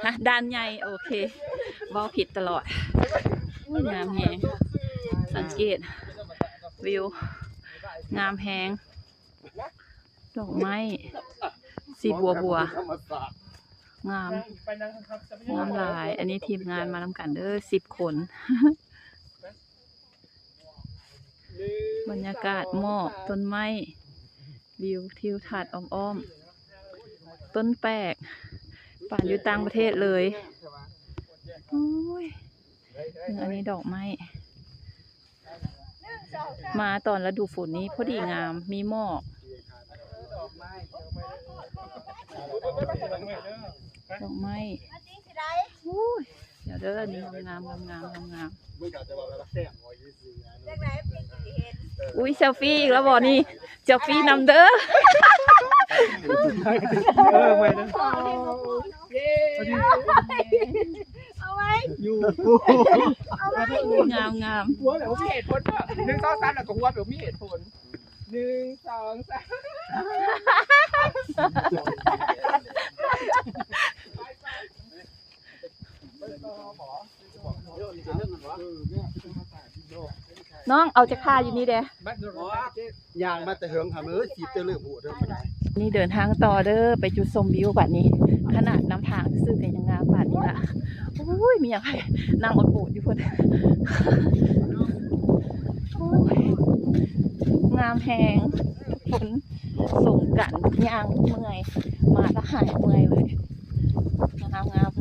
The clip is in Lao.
ນະ ດ່ານໃຫຍ່ ໂອເຄ ເວົ້າຜິດຕະຫຼອດ. ໂອ້ຍ ງາມແຮງ ສັງເກດວິວ ງາມແຮງ. ດອກໄມ້ສີບົວໆ ງາມ ງາມຫຼາຍ. ອັນນີ້ທີມງານມານຳກັນເດີ ສິບຄົນ. ບັນຍາກາດໝອກ ຕົ້ນໄມ້ ວິວທິວທັດອ້ອມໆ ຕົ້ນແປກ ປານຢູ່ຕ່າງປະເທດເລີຍ. ໂອ້ຍ ເບິ່ງອັນນີ້ດອກໄມ້ ມາຕອນລະດູຝົນນີ້ພໍດີງາມ ມີໝອກ ດອກໄມ້ ໂອ້ຍ ດຽວເດີ ນີ້ງາມໆ ງາມໆ ງາມໆ. ອຸ້ຍ ເຊວຟີອີກແລ້ວບໍ່ນີ້? ເຊວຟີນຳເດີ. ເອີ ໄວ້ເດີ ເອົາໄວ້ ຢູ່ ເອົາໄວ້ ງາມໆ ຫົວແບບມີເຫດຜົນເນາະ ໜຶ່ງ ສອງ ສາມ ແລ້ວກໍຫົວແບບມີເຫດຜົນ ໜຶ່ງ ສອງ ສາມ. ນ້ອງ ເອົາຈັກຜ້າຢູ່ນີ້ແດ່. ຍ່າງມາແຕ່ເຫິງຫາເອີຍ ສີບແຕ່ເລີ່ມໂຫດເດີ. ນີ້ເດີນທາງຕໍ່ເດີ ໄປຈຸດຊົມວິວບາດນີ້. ຂະໜາດນຳທາງຊື່ໆ ກໍຍັງງາມປານນີ້ລະ. ໂອ້ຍ ມີຫຍັງໃຫ້ນັ່ງອົດໂອດຢູ່ພຸ້ນ. ໂອ້ຍ ງາມແຮງທຸກຄົນ. ສົມກັນຍ່າງເມື່ອຍ ມາລະຫາຍເມື່ອຍເລີຍ. ງາມ